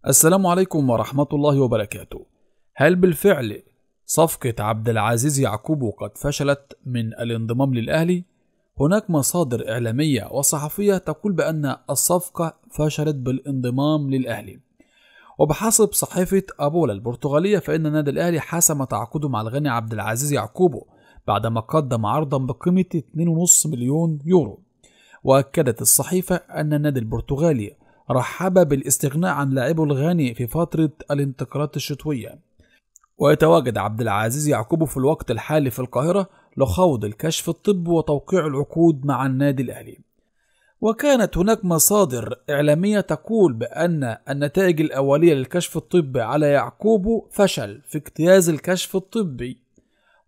السلام عليكم ورحمة الله وبركاته. هل بالفعل صفقة عبد العزيز يعقوبو قد فشلت من الانضمام للأهلي؟ هناك مصادر إعلامية وصحفية تقول بأن الصفقة فشلت بالانضمام للأهلي. وبحسب صحيفة أبولا البرتغالية فإن النادي الأهلي حسم تعاقده مع الغاني عبد العزيز يعقوبو بعدما قدم عرضا بقيمة 2.5 مليون يورو. وأكدت الصحيفة أن النادي البرتغالي رحب بالاستغناء عن لاعبه الغاني في فترة الانتقالات الشتوية. ويتواجد عبد العزيز يعقوبو في الوقت الحالي في القاهرة لخوض الكشف الطبي وتوقيع العقود مع النادي الأهلي. وكانت هناك مصادر إعلامية تقول بأن النتائج الأولية للكشف الطبي على يعقوبو فشل في اجتياز الكشف الطبي.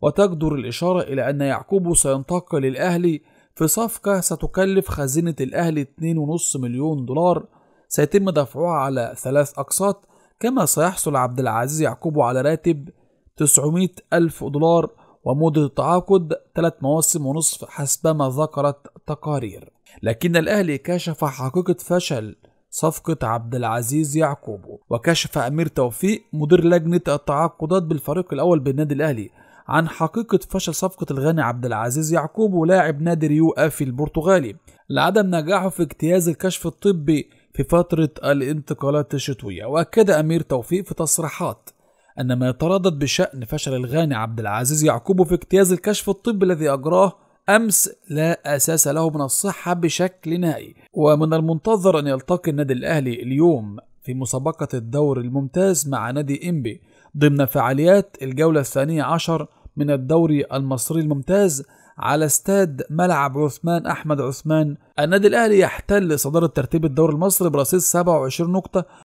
وتجدر الإشارة إلى أن يعقوبو سينتقل للأهلي في صفقة ستكلف خزينة الأهلي 2.5 مليون دولار سيتم دفعها على 3 أقساط، كما سيحصل عبد العزيز يعقوبو على راتب 900 ألف دولار ومدة التعاقد 3 مواسم ونصف حسبما ذكرت تقارير. لكن الأهلي كشف حقيقة فشل صفقة عبد العزيز يعقوبو. وكشف أمير توفيق مدير لجنة التعاقدات بالفريق الأول بالنادي الأهلي عن حقيقة فشل صفقة الغاني عبد العزيز يعقوبو لاعب نادي ريو آفي البرتغالي لعدم نجاحه في اجتياز الكشف الطبي في فترة الانتقالات الشتوية. وأكد أمير توفيق في تصريحات أن ما يتردد بشأن فشل الغاني عبد العزيز يعقوبو في اجتياز الكشف الطبي الذي أجراه أمس لا أساس له من الصحة بشكل نهائي. ومن المنتظر أن يلتقي النادي الأهلي اليوم في مسابقة الدوري الممتاز مع نادي إنبي ضمن فعاليات الجولة 12 من الدوري المصري الممتاز على استاد ملعب عثمان أحمد عثمان. النادي الأهلي يحتل صدارة ترتيب الدوري المصري برصيد 27 نقطة